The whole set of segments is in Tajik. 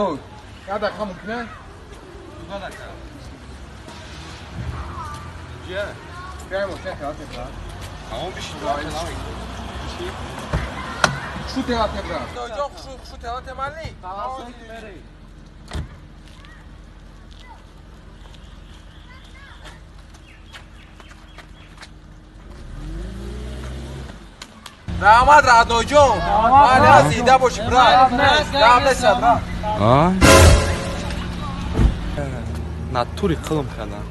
Родной. Я дақиқа мумкин? 2 дақиқа. Ҷия. Биёй мошина хелате, брат. Тамом биши. Хушу телате, брат. Ҷон, хушу, хушу телате мали? Раҳмат, родной ҷон. Мали, зинда бошӣ, брат. Гап нест, брат. Натури қилм кардам.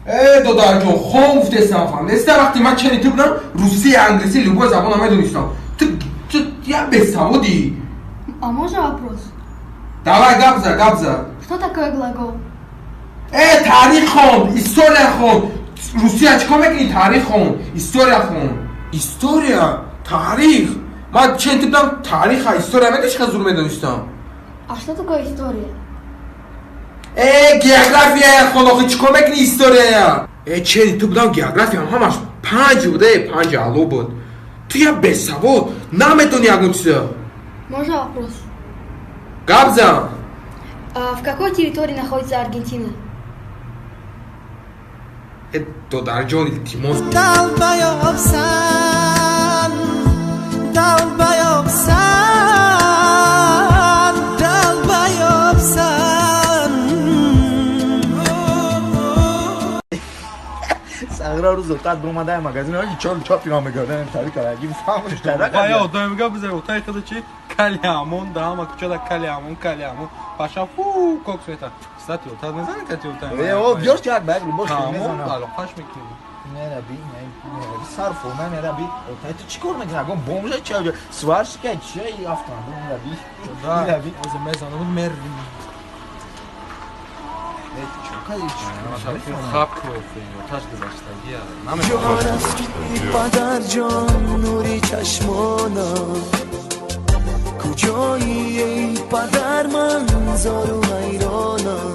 Э, додарҷон, хом гуфтестам, фаҳмидеста? Вақте ман чени ту будам, русия, англисӣ, любой забона медонистам. Ту як бесаводӣ. А можно вопрос? Давай, гап за, гап за. Что такое глагол? Э, таърих хон, история хон. Русия чикор мекунӣ? Таърих хон, история хон. История, таърих. Ман чени ту будам, таъриха, история медонӣ, чӣ қадр зур медонистам. А что такое история? Э, география хон, охи чикор мекунӣ история? Э, чени ту будам, географиям ҳамаш 5 буд, э, 5 аъло буд. Ту як бесавод, наметонӣ ягон чиза. Можно вопрос? Гап зан. А в какой территории находится Аргентина? Э, додарҷон, илтимос. Долбоёбсан, долбоёбсан, долбоёбсан. Сағра рӯз отат бромадай магазин, оги чор чопи ма мегардам, тари караги фаҳмш тара. Ва я одам мега бизар отаи худа чи калиамон да ҳама кучада калиамон, калиамон паша фу кокс мета. Кстати, отат мезанӣ кати отай? Э, о, биёр чи як ба як лубош Тамом, мезанам. Алоқаш мекунем. Нераби, нераби, сарфо нераби. Отай ту чӣ кор мекунӣ? Ягон бомжа чи сварщика чи автомобил нераби. Нераби. Озе мезанам, мервим. Хаб кофе, оташ гузаштагия. Падарҷон, нури чашмонам куҷоӣ, эй падар? Ман зору ҳайронам,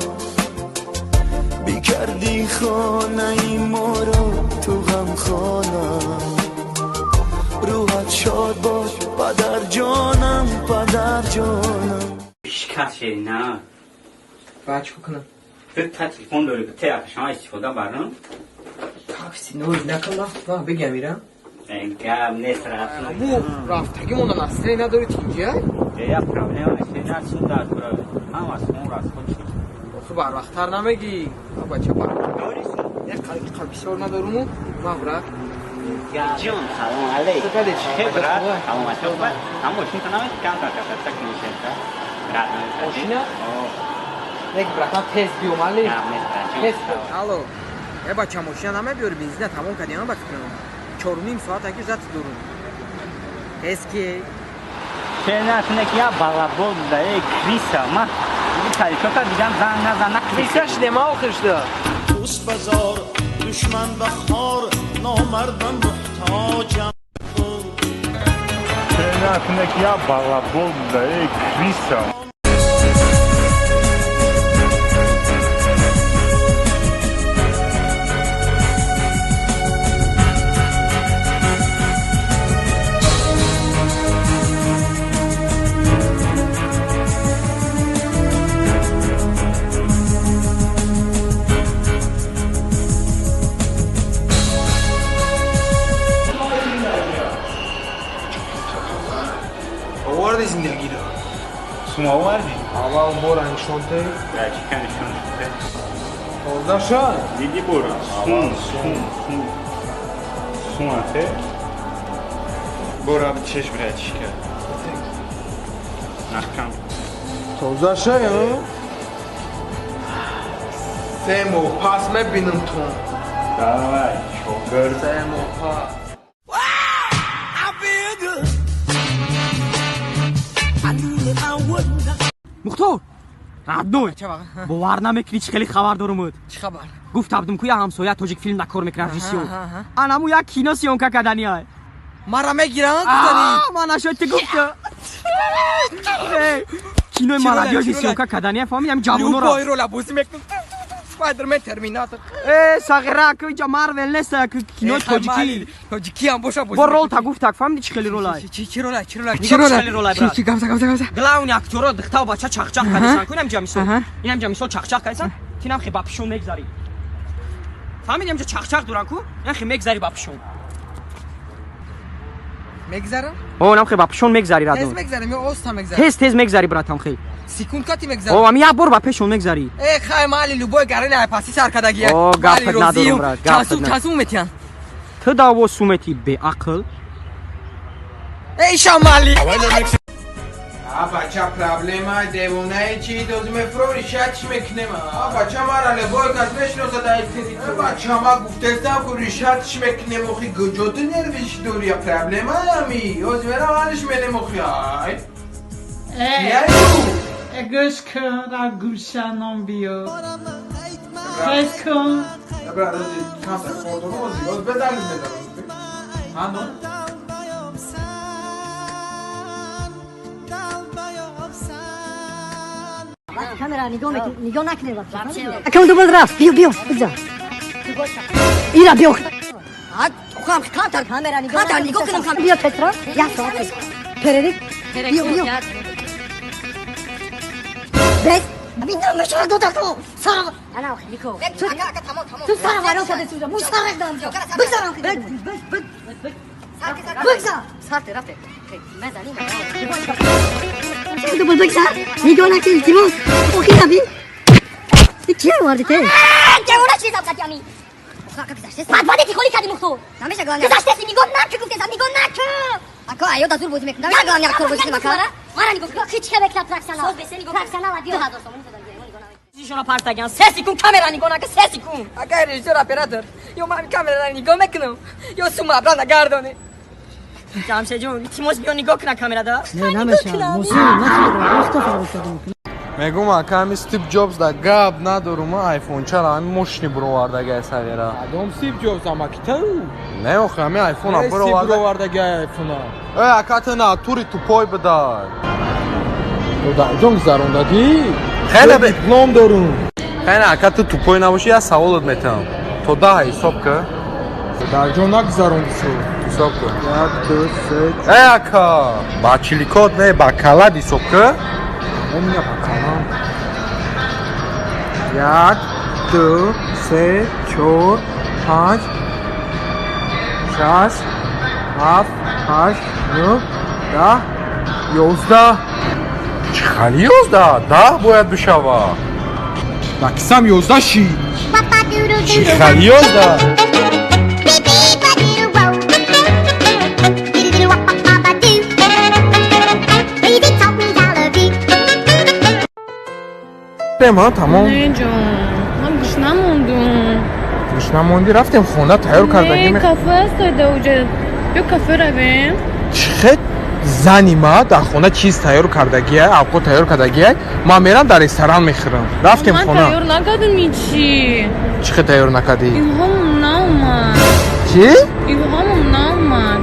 бикардӣ хонаи моро ту ғамхона. Рӯҳат шод бод, падарҷонам, падарҷонам. Шикаст шери на. Баъд чикор кунам? Ту та телефон дорӣ, те апашама истифода барам. Такси ноз накун, ва бигам ирам. Гап нест, рафтан. Бу рафтагӣ монда, насре надори, тинҷия. Я проблема нест, на сум дар кура. Ҳама сум расход шуд. Охи барвақттар намегӣ? Бача бар. Дорӣ сум? Як қалби бисёр надоруму ва, брат. Ҷон, салом алейк. Чӣ кардӣ? Хе, брат, саломатӣ бад. Ҳам мошин та намед кам кам кам кунишента. Брат, Мошина? Як братан, тез биё, мали. Гап нест, брат. Тез. Алло. Э, бача, мошина намебиёри, бензина тамом кардӣ, ба фикрам. 4:30 соат аки ждать дорум. Тез ки. Че на тунек я балабол да, э, криса, ма. Таличока дидам, занг назан, на. Криса шидема охир шуда. دوست بزار، دشمن بخار، نامردم محتاجم. Че на тунек я балабол да, э, криса. Оварди зиндагиро. Сум овардӣ? Аввал бора нишонте. Чика нишон шуд. Тоза шад. Диди, бора сум, сум, сум, сум ате бора чеш, братишка, нахкам. Тоза шай, 3 моҳ пас мебинам тун. Давай, чогир. 3 моҳ пас. I feel good. I knew that I would not. Мухтор, родной, бовар намекунӣ, чӣ хеле хабар дорумуд. Чӣ хабар? Гуфта будум ку, я ҳамсоя тоҷик филм кор мекунад, режиссёр, анаму як кино съёмка кардани. Мара мегиранд гуфтанӣ? Ман нашод, ти гуфта. Кинои молодёжи съёмка кардани, фаҳмидам, ҷавонора. Любой роля бозӣ мекунам. Спайдермен, Терминатор. Э, сағира, ку иҷа Марвел нест, ку кинои тоҷикӣ. Тоҷикӣ ҳам боша бо рол та гуфтак, фаҳмиди чӣ хели ролай? Чӣ ролай, чӣ ролай? Чӣ ролай, брат? Чӣ гапза, гапза, гапза. Главный актёро духтау бача чахчах кардасан. Ку инам ҷа мисол. Инам ҷа мисол чахчах кардасан. Тинам хе ба пишон мегзари. Фаҳмиди, инам ҷа чахчах доран ку? Инам хе мегзари ба пишон. Мегзарам? О, инам хе ба пишон мегзари радон. Тез мегзарам ё оста мегзарам? Тез тез мегзари, братам, хе. Секунд кати мегзарам. О, ами як бор ба пешон мегзари. Э, хай мали любой гарина паси сар кадаги. О, гапат надорам, брат, гапат. Часу часу метиан. Ту даво сумети беақл. Эй, шамали. А бача проблема девонаи чи дози мефрори шатш мекунем. А бача мара любой кас мешиносад ай территория. Бача ма гуфтестам ку решатш мекунем охи гуҷо ту нервиш дори проблема ами. Ози мерам ҳалиш менем охи ай. Э, гӯш кун, ра гӯшанон биё. Гӯш кун. Брат, ози камтар кор дорам, ози ози бедард медарам. Ҳа, но? Камера нигоҳ мекунӣ, нигоҳ накунӣ вообще. Акам дубл рафт, биё, биё, бигзар. Ира биё. Хам камтар камера нигоҳ. Камтар нигоҳ кунам кам. Биё Петра, як соат. Перерик. Биё, биё. Бес. Ами намешава дода ку. Сара. Ана охи нико. Ака тамом тамом. Ту сара вайрон кардӣ сужа. Муш сара дам. Бигзарам. Бигзар. Сарте рафте. Мезанӣ. Дубл бигзар. Нигоҳ накун илтимос. Охи наби. Кия оварди те? Девона чизам кати ами. Бад ти холи кади мухто. Намеша главный. Гузаштеси нигоҳ накун гуфтесам нигоҳ накун. Ака аё да зур бозӣ мекунам. Я главный актёр бозӣ мекунам ака. Мара нигоҳ кун. Хич хебек на профессионал. Профессионал 2000 сомонӣ додам. Зишона партаган. 3 секунд камера нигоҳ накун, 3 секунд. Ака режиссёр оператор. Ё ман камера нигоҳ мекунам. Ё сума обратно гардони. Ҷамшед ҷон, илтимос биё нигоҳ куна камерада. Не, намеша. Мусин, накунам. Мегум ака ҳами Стив Ҷобс да гап надорум, айфон чара ҳами мошини буровардагай савера. Адом Стив Ҷобс амакитау? Не охи ҳами айфона буровардагай айфона. Э, ака ту натури тупой бидай. Додарҷон гузарондагӣ? Хеле диплом дорум. Хеле ака ту тупой набошӣ, як саволот метавам. То 10 ҳисоб ка. Додарҷон нагузаронди су. Ҳисоб ка. 1 2 3. Э, ака, ба чиликот не, ба калад ҳисоб ка. У меня по калам. 1 2 3 4 5 6 7 8 9 10 11. Чӣ хали 11? 10 бояд бишава. Накисам 11 ши. Чӣ хали 11? Ма тамом. Не ҷон, ман гушна мондум. Гушна монди, рафтем хона тайёр кардагӣ. Не, кафе аст да уҷа. Биё кафе равем. Чӣ зани ма дар хона чиз тайёр кардагия, авқот тайёр кардагия, ман мерам дар ресторан мехӯрам. Рафтем хона. Ман тайёр накардам ҳичи. Чӣ хел тайёр накардӣ? Илҳомам наомад. Чӣ? Илҳомам наомад.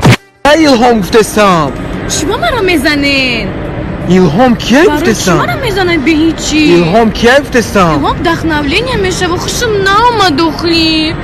Илҳом гуфтестам. Чӣ ба маро мезанед? Илҳом кия гуфтестам? Чӣ маро мезанед бе ҳичи? Илҳом кия гуфтестам? Илҳом вдохновление мешава, хушам наомад охи.